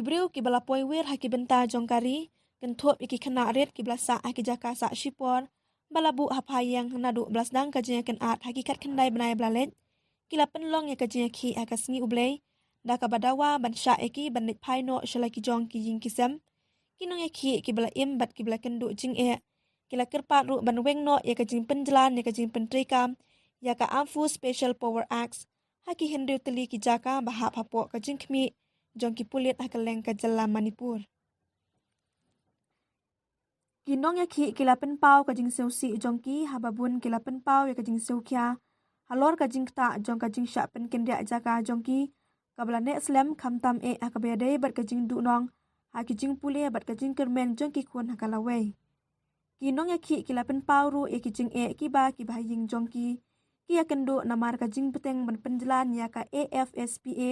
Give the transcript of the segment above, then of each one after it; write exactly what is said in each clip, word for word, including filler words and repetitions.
briew kiba la poi wir ha ki bynta jong ka ri, kynthup ïa ki khynnah rit kiba la sah ha ki jaka sah shipor ba la buh ha pha ïing, naduh ba la sdang ka jingïakynad ha ki khatkhyndai bnai ba la leit, ki la pynlong ïa ka jingïakhih ha ka sngi U Blei da kaba dawa ban shah ïa ki ban leit phai noh sha la ki jong ki ïing ki sem. Ki nongïakhih kiba la im bad kiba la kynduh jingeh ki la kyrpad ruh ban weng noh ïa ka jingpynjlan ïa ka jingpyntreikam ïa ka Armed Forces Special Powers Act ha ki hynriew tylli ki jaka ba hap hapoh ka jingkhmih jong ki pulit ha kylleng ka jylla Manipur. Ki nongïakhih ki la pynpaw ka jingsngewsih jong ki, haba bun ki la pynpaw ïa ka jingsngewkhia halor ka jingktah jong ka jingshah pynkynriah jaka jong ki kaba la neh slem, khamtam eh ha kaba ïadei bad ka jingduhnong ha ki jingpule bad ka jingkyrmen jong ki khun ha ka lawei. Ki nongïakhih ki la pynpaw ruh ïa ki jingeh kiba ki bahaïing jong ki ki ïakynduh namar ka jingbteng ban pynjlan ïa ka A F S P A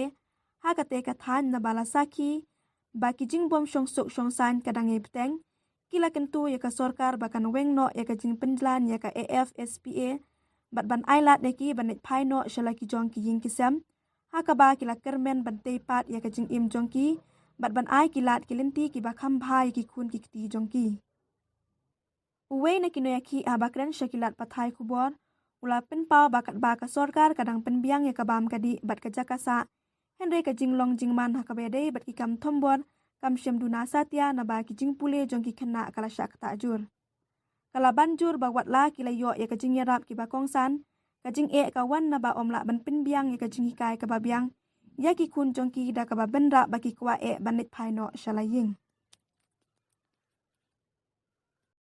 ha kata ka thaiñ, naba la sakhi ba ki jingbym shongsuk shongsaiñ ka dang ïai bteng. Ki la kyntu ïa ka sorkar ba kan weng noh ïa ka jingpynjlan ïa ka A F S P A bad ban ai lad ïa ki ban leit phai noh sha la ki jong ki ïing ki sem, ha kaba ki la kyrmen ban tei pat ïa ka jingim jong ki bad ban ai ki lad ki lynti kiba kham bha ïa ki khun ki kti jong ki. Uwei na ki nongïakhih haba kren sha ki lad pathai khubor u la pynpaw ba katba ka sorkar ka dang pynbiang ïa ka bam ka dih bad ka jaka sah, hynrei ka jinglong jingman ha kaba ïadei bad ki kam thombor kam shym duna satia, naba ki jingpule jong ki khynnah ka la shah ktah jur. Ka la ban jur ba watla ki la ïoh ïa ka jingïarap kiba kongsan, ka jingeh ka wan naba ym lah ban pynbiang ïa ka jinghikai kaba biang ïa ki khun jong ki da kaba bynrap ba ki kwah eh ban leit phai noh sha la ïing.